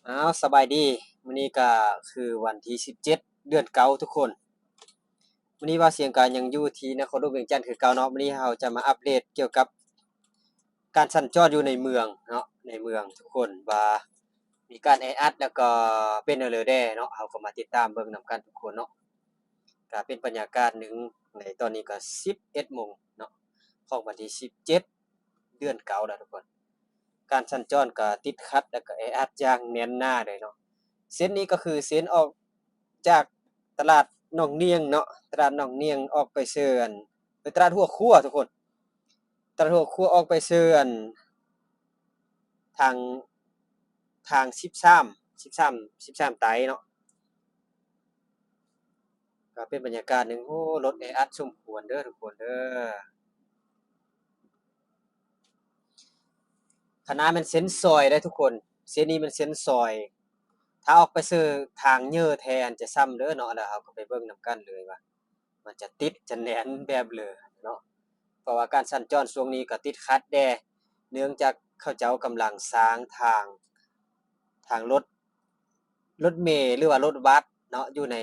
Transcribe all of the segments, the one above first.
ອ້າວ ສະບາຍດີ. ມື້ນີ້ກະຄືວັນທີສິບເຈັດ ເດືອນເກົ້າ ທຸກຄົນ. ມື້ນີ້ບ່າວສຽງກະຍັງຢູ່ທີ່ນະຄອນຫຼວງວຽງຈັນຄືເກົ່າເນາະ. ມື້ນີ້ເຮົາຈະມາອັບເດດກ່ຽວກັບການສັນຈອນຢູ່ໃນເມືອງເນາະ, ໃນເມືອງທຸກຄົນ ວ່າມີການແອອັດ ແລ້ວກໍເປັນແນວໃດແດ່ເນາະ. ເຮົາກໍມາຕິດຕາມເບິ່ງນຳກັນທຸກຄົນເນາະ. ກະເປັນບັນຍາກາດໜຶ່ງໃນຕອນນີ້ກໍສິບເອັດໂມງເນາະ ຂອງວັນທີສິບເຈັດ ເດືອນເກົ້າແລ້ວທຸກຄົນ. ການສັນຈອນກໍຕິດຂັດ ແລ້ວກໍແອອັດຢ່າງແໜ້ນໜາເລີຍເນາະ. ເສັ້ນນີ້ກໍຄືເສັ້ນອອກຈາກຕະຫຼາດໜອງໜ້ຽງເນາະ, ຕະຫຼາດໜອງໜ້ຽງອອກໄປເຊີອັນ ເອີ ຕະຫຼາດຫົວຂົວທຸກຄົນ. ຕະຫຼາດຫົວຂົວອອກໄປເຊີອັນ ທາງ ທາງສິບສາມ ສິບສາມ ສິບສາມໃຕ້ເນາະ. ກໍເປັນບັນຍາກາດໜຶ່ງ. ໂອ້ ລົດແອອັດສົມຄວນເດີທຸກຄົນເດີ. ຂະໜາດແມ່ນເສັ້ນຊອຍໄດ໋ທຸກຄົນ, ເສັ້ນນີ້ແມ່ນເສັ້ນຊອຍ. ຖ້າອອກໄປເຊີທາງເຍີແທນຈະຊ້ຳເດີເນາະ. ແລ້ວເຮົາກໍໄປເບິ່ງນຳກັນເລີຍວ່າ ມັນຈະຕິດຈະແໜ້ນແບບເລີເນາະ. ເພາະວ່າການສັນຈອນຊ່ວງນີ້ກໍຕິດຂັດແດ່ ເນື່ອງຈາກເຂົາເຈົ້າກຳລັງສ້າງທາງ ທາງລົດ ລົດເມ ຫຼືວ່າລົດບັສເນາະ ຢູ່ໃນ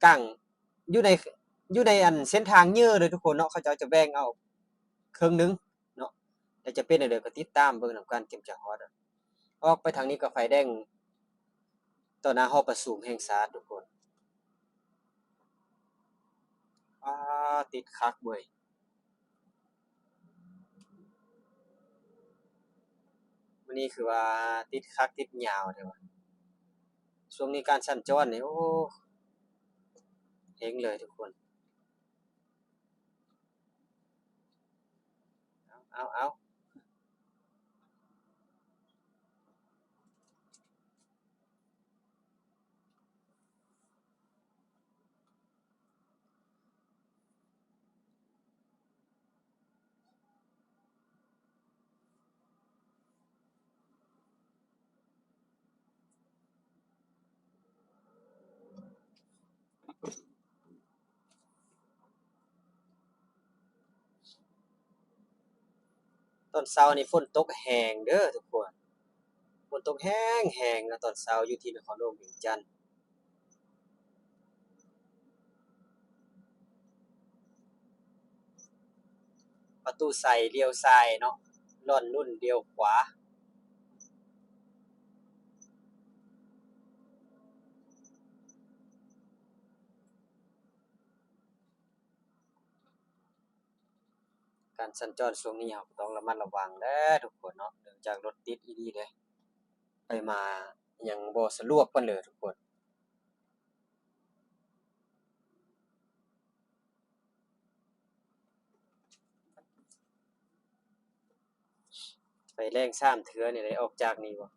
ກາງ ຢູ່ໃນ ຢູ່ໃນອັນເສັ້ນທາງເຍີເລີຍທຸກຄົນເນາະ. ເຂົາເຈົ້າຈະແບ່ງເອົາເຄິ່ງໜຶ່ງເນາະ. ແລ້ວຈະເປັນແນວໃດກໍຕິດຕາມເບິ່ງນຳກັນ ເຕຣຽມຈະຮອດ. ອອກໄປທາງນີ້ກໍໄຟແດງຕໍ່ໜ້າຫໍປະຊຸມແຫ່ງຊາດທຸກຄົນ. ອາ ຕິດຄັກເວີຍ. ມື້ນີ້ຄືວ່າຕິດຄັກຕິດຍາວແທ້ວ່າ. ຊ່ວງນີ້ການສັນຈອນນີ້ ໂອ້ ເຮັງເລີຍທຸກຄົນ. ເອົາ ເອົາ ເອົາ. ຕອນເຊົ້ານີ້ຝົນຕົກແຮງເດີທຸກຄົນ, ຝົນຕົກແຮງໆ ເນາະ ຕອນເຊົ້າຢູ່ທີ່ນະຄອນຫຼວງວຽງຈັນ. ປະຕູໄຊລ້ຽວຊ້າຍເນາະ, ລອນນຸ່ນລ້ຽວຂວາ. ການສັນຈອນຊ່ວງນີ້ເຮົາກໍຕ້ອງລະມັດລະວັງເດີທຸກຄົນເນາະ, ເນື່ອງຈາກລົດຕິດອີ່ຫຼີເດ້, ໄປມາຍັງບໍ່ສະດວກປານໃດທຸກຄົນ. ໄປແລ່ງສາມເທື່ອນີ້ໄດ້ອອກຈາກນີ້ບໍ່?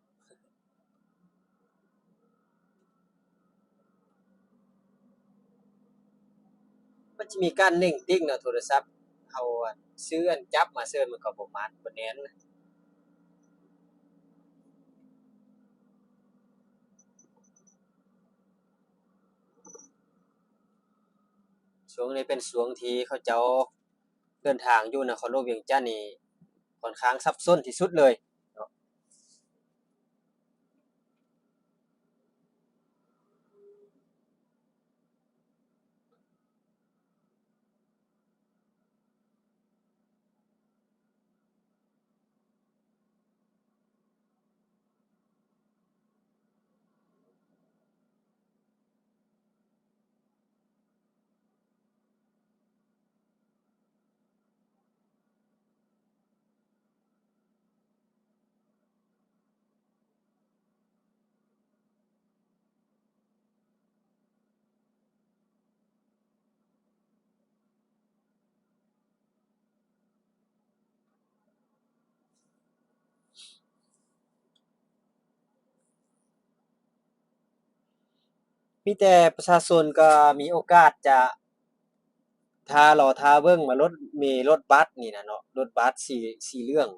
ມັນຊິມີການເໜັງຕິ່ງເນາະ ໂທລະສັບເຮົາ ອັນ ຊື້ອັນຈັບມາເສີມ ມັນກໍບໍ່ໝັ້ນ ບໍ່ແໜ້ນນະ. ຊ່ວງນີ້ເປັນຊ່ວງທີ່ເຂົາເຈົ້າເດີນທາງຢູ່ນະຄອນຫຼວງວຽງຈັນນີ້ ຂ້ອນຂ້າງສັບສົນທີ່ສຸດເລີຍເນາະ. ມີແຕ່ປະຊາຊົນກໍມີໂອກາດຈະຖ້າລໍຖ້າເບິ່ງວ່າລົດເມລົດບັສນີ້ນະເນາະ, ລົດບັສສີ ສີເຫຼືອງ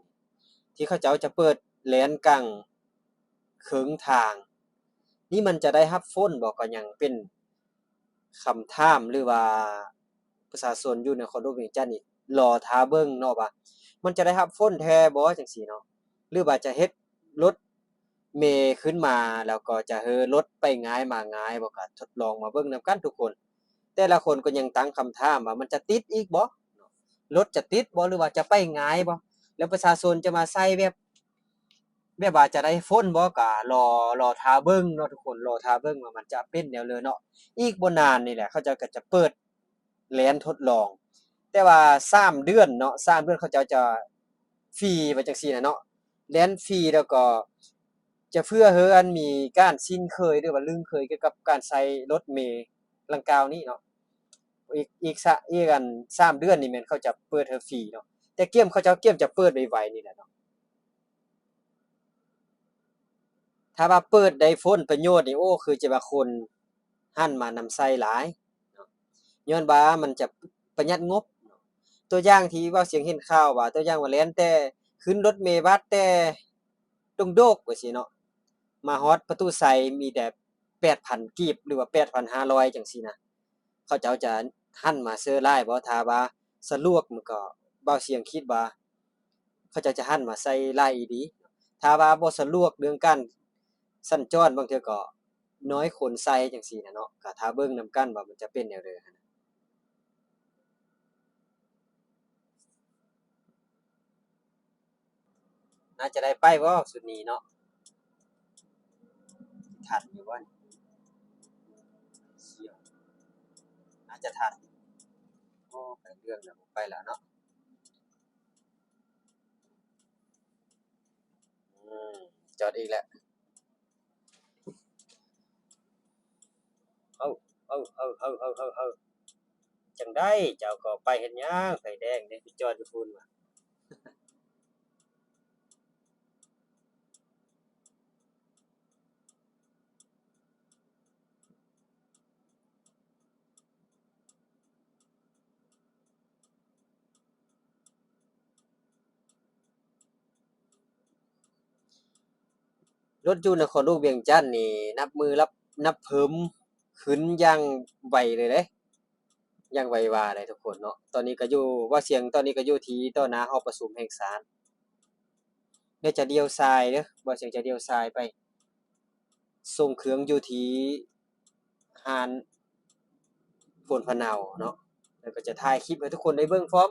ທີ່ເຂົາເຈົ້າຈະເປີດແລ່ນກາງເຄິ່ງທາງນີ້ ມັນຈະໄດ້ຮັບຝົນບໍ່ ກໍຍັງເປັນ ຄຳຖາມ ຫຼືວ່າປະຊາຊົນຢູ່ນະຄອນຫຼວງວຽງຈັນນີ້ລໍຖ້າເບິ່ງເນາະ ວ່າມັນຈະໄດ້ຮັບຝົນແທ້ບໍ່ ຈັ່ງຊີ້ເນາະ ຫຼືວ່າຈະເຮັດລົດ ແມ່ຂຶ້ນມາ ແລ້ວກໍຈະເຮີລົດໄປງ່າຍມາງ່າຍບໍ່ ກໍທົດລອງມາເບິ່ງນຳກັນທຸກຄົນ. ແຕ່ລະຄົນກໍຍັງຕັ້ງຄຳຖາມວ່າມັນຈະຕິດອີກບໍ່? ລົດຈະຕິດບໍ່ ຫຼືວ່າຈະໄປງ່າຍບໍ່? ແລ້ວປະຊາຊົນຈະມາໃຊ້ແບບ ແບບວ່າຈະໄດ້ຝົນບໍ່? ກໍລໍ ລໍຖ້າເບິ່ງເນາະທຸກຄົນ, ລໍຖ້າເບິ່ງວ່າມັນຈະເປັນແນວໃດເນາະ. ອີກບໍ່ນານນີ້ແຫຼະ ເຂົາເຈົ້າກໍຈະເປີດ ແລ່ນທົດລອງ ແຕ່ວ່າສາມເດືອນເນາະ ສາມເດືອນເຂົາເຈົ້າຈະຟຣີໄວ້ຈັ່ງຊີ້ນະເນາະ ແລ່ນຟຣີ ແລ້ວກໍຈະເພື່ອເຮີອັນມີການຊິນເຄີຍ ຫຼືວ່າລຶ້ງເຄີຍກ່ຽວກັບການໃຊ້ລົດເມດັ່ງກ່າວນີ້ເນາະ. ອີກ ອີກສະ ອີກອັນສາມເດືອນນີ້ແມ່ນເຂົາຈະເປີດເຮີຟຣີເນາະ ແຕ່ກຽມເຂົາເຈົ້າກຽມຈະເປີດໄວໆນີ້ແຫຼະເນາະ. ຖ້າວ່າເປີດໄດ້ຜົນປະໂຫຍດນີ້ ໂອ້ ຄືຈະວ່າຄົນຫັນມານຳໃຊ້ຫຼາຍເນາະ ຍ້ອນວ່າມັນຈະປະຢັດງົບເນາະ. ຕົວຢ່າງທີ່ບ່າວສຽງເຫັນຂ່າວວ່າ ຕົວຢ່າງວ່າແລ່ນແຕ່ ຂຶ້ນລົດເມບັດແຕ່ດົງໂດກວ່າຊີ້ເນາະ ມາຮອດປະຕູໄຊມີແຕ່ແປດພັນກີບ ຫຼືວ່າແປດພັນຫ້າຮ້ອຍຈັ່ງຊີ້ນະ. ເຂົາເຈົ້າຈະຫັນມາເຊີຫຼາຍບໍ່? ຖ້າວ່າສະດວກມັນກໍ ບ່າວສຽງຄິດວ່າເຂົາເຈົ້າຈະຫັນມາໃຊ້ຫຼາຍອີ່ຫຼີ. ຖ້າວ່າບໍ່ສະດວກເລື່ອງການສັນຈອນ ບາງເທື່ອກໍນ້ອຍຄົນໃຊ້ຈັ່ງຊີ້ນະເນາະ. ກໍຖ້າເບິ່ງນຳກັນວ່າມັນຈະເປັນແນວໃດຫັ້ນນະ. ໜ້າຈະໄດ້ໄປບໍ່ຊຸດນີ້ເນາະ? ທັນຢູ່ບໍ່ນີ້? ໜ້າຈະທັນ. ໂອ້ ໄປເລື່ອງແລ້ວ ບໍ່ໄປແລ້ວເນາະ. ອືມ ຈອດອີກແລ້ວ. ເອົາ ເອົາ ເອົາ ເອົາ ເອົາ ເອົາ ເອົາ ຈັ່ງໃດເຈົ້າກໍໄປເຮັດຫຍັງ ໄຟແດງເດ້ ໄປຈອດຢູ່ພຸ້ນວ່າ. ລົດຢູ່ນະຄອນຫຼວງວຽງຈັນນີ້ ນັບມື້ນັບ ນັບເພີ່ມຂຶ້ນຢ່າງໄວເລີຍເດ້ ຢ່າງໄວວາເລີຍທຸກຄົນເນາະ. ຕອນນີ້ກໍຢູ່ ບ່າວສຽງຕອນນີ້ກໍຢູ່ທີ່ຕໍ່ໜ້າຫໍປະຊຸມແຫ່ງຊາດ ດຽວຈະລ້ຽວຊ້າຍເດີ ບ່າວສຽງຈະລ້ຽວຊ້າຍໄປ ສົ່ງເຄື່ອງຢູ່ທີ່ຮ້ານໂພນພະເນົາເນາະ ແລ້ວກໍຈະຖ່າຍຄລິບໃຫ້ທຸກຄົນໄດ້ເບິ່ງພ້ອມ.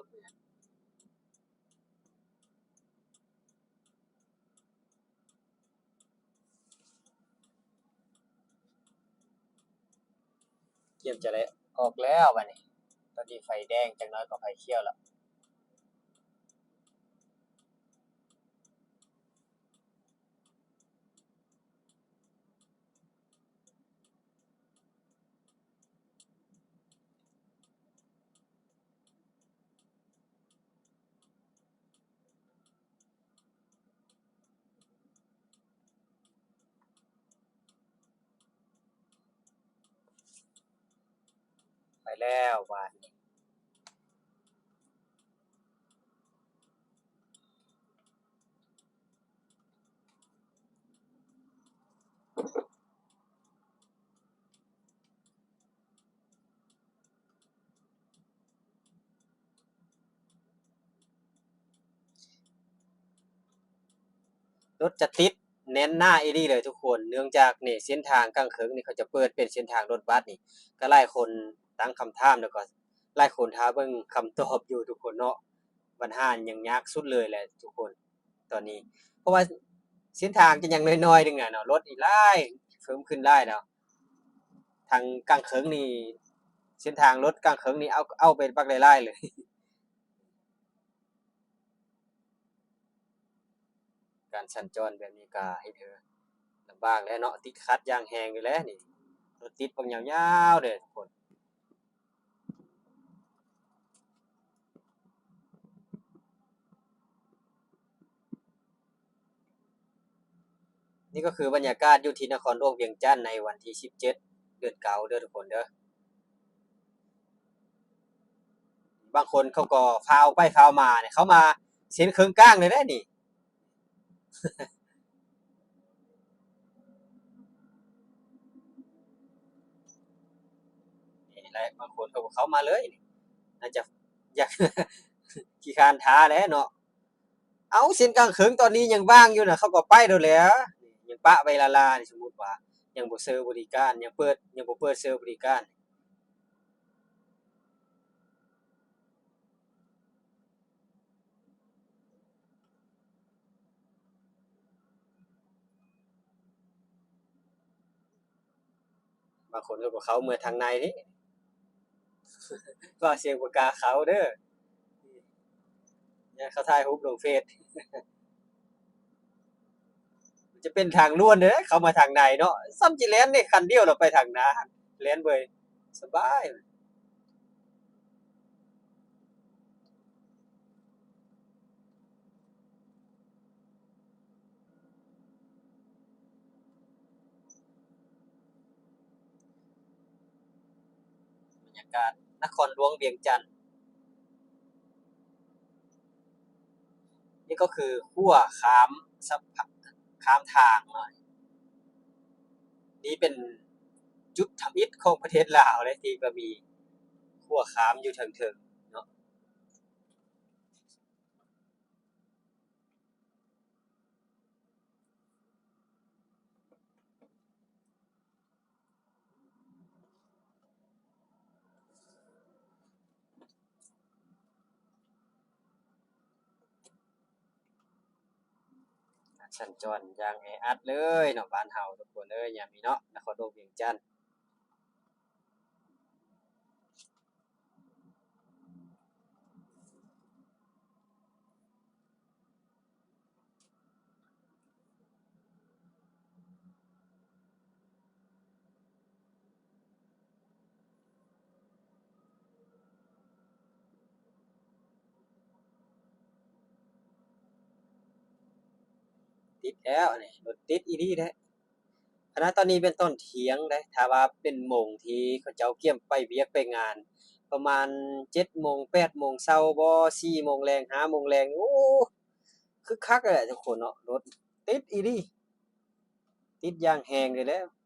ກຽມຈະໄດ້ອອກແລ້ວບາດນີ້ ຕອນນີ້ໄຟແດງ ຈັກໜ້ອຍກໍໄຟຂຽວແລ້ວ. ໄປແລ້ວບາດນີ້. ລົດຈະຕິດແໜ້ນໜາອີ່ຫຼີເລີຍທຸກຄົນ ເນື່ອງຈາກນີ້ເສັ້ນທາງກາງເຄິ່ງນີ້ ເຂົາຈະເປີດເປັນເສັ້ນທາງລົດບັສນີ້ ກໍຫຼາຍຄົນຕັ້ງຄຳຖາມ ແລ້ວກໍຫຼາຍຄົນຖ້າເບິ່ງຄຳຕອບຢູ່ທຸກຄົນເນາະ. ບັນຫາຫຍັງຍາກສຸດເລີຍແຫຼະທຸກຄົນຕອນນີ້ ເພາະວ່າເສັ້ນທາງຈະຍັງນ້ອຍໆໜຶ່ງນະເນາະ ລົດນີ້ຫຼາຍ ເພີ່ມຂຶ້ນຫຼາຍແລ້ວ. ທາງກາງເຄິ່ງນີ້ ເສັ້ນທາງລົດກາງເຄິ່ງນີ້ ເອົາ ເອົາໄປບັກຫຼາຍໆເລີຍ. ການສັນຈອນແບບນີ້ກໍເຮັດໃຫ້ລຳບາກແຫຼະເນາະ ຕິດຂັດຢ່າງແຮງຢູ່ແຫຼະນີ້ ລົດຕິດບັກຍາວໆເດ້ທຸກຄົນ. ນີ້ກໍຄືບັນຍາກາດຢູ່ທີ່ນະຄອນຫຼວງວຽງຈັນໃນວັນທີສິບເຈັດ ເດືອນເກົ້າເດີທຸກຄົນເດີ. ບາງຄົນເຂົາກໍຟ້າວໄປຟ້າວມານີ້ ເຂົ້າມາເສັ້ນເຄິ່ງກາງເລີຍເດ້ນີ້. ນີ້ແຫຼະ ບາງຄົນເຂົາກໍເຂົ້າມາເລີຍນີ້ ອາດຈະຢາກ ຂີ້ຄ້ານຖ້າແຫຼະເນາະ. ເອົ້າ ເສັ້ນກາງເຄິ່ງຕອນນີ້ຍັງວ່າງຢູ່ນະ ເຂົາກໍໄປໂລດແຫຼະ ຍັງ ປະໄວ້ລ້າໆນີ້ ສົມມຸດວ່າຍັງບໍ່ເຊີບໍລິການ ຍັງເປີດ ຍັງບໍ່ເປີດເຊີບໍລິການ. ບາງຄົນກໍເຂົ້າເມືອທາງໃນເດ້ ເວົ້າສຽງບໍ່ກ້າເຂົ້າເດີ ຢ້ານເຂົາຖ່າຍຮູບລົງເຟສ. ມັນຈະເປັນທາງດ່ວນເດ້ ເຂົ້າມາທາງໃນເນາະ ສ່ຳຊິແລ່ນນີ້ ຄັນດຽວລະໄປທາງໜ້າ ແລ່ນເບີຍ ສະບາຍ. ບັນຍາກາດນະຄອນຫຼວງວຽງຈັນ ນີ້ກໍຄືຂົວຂ້າມສະພາ ຂ້າມທາງເນາະ ນີ້ເປັນຈຸດທຳອິດຂອງປະເທດລາວເດ້ ທີ່ວ່າມີຂົວຂ້າມຢູ່ເທິງໆເນາະ. ສັນຈອນຢ່າງແອອັດເລີຍເນາະ ບ້ານເຮົາທຸກຄົນເອີຍ ຍາມນີ້ເນາະ ນະຄອນຫຼວງວຽງຈັນ. ຕິດແລ້ວນີ້ ລົດຕິດອີ່ຫຼີເດ້. ຂະນະຕອນນີ້ແມ່ນຕອນທ່ຽງເດ້ ຖ້າວ່າເປັນໂມງທີ່ເຂົາເຈົ້າກຽມໄປວຽກໄປງານ ປະມານເຈັດໂມງ ແປດໂມງເຊົ້າບໍ ສີ່ໂມງແລງ ຫ້າໂມງແລງ ໂອ້ ຄຶກຄັກເລີຍແຫຼະທຸກຄົນເນາະ ລົດຕິດອີ່ຫຼີ ຕິດຢ່າງແຮງເລີຍແຫຼະ.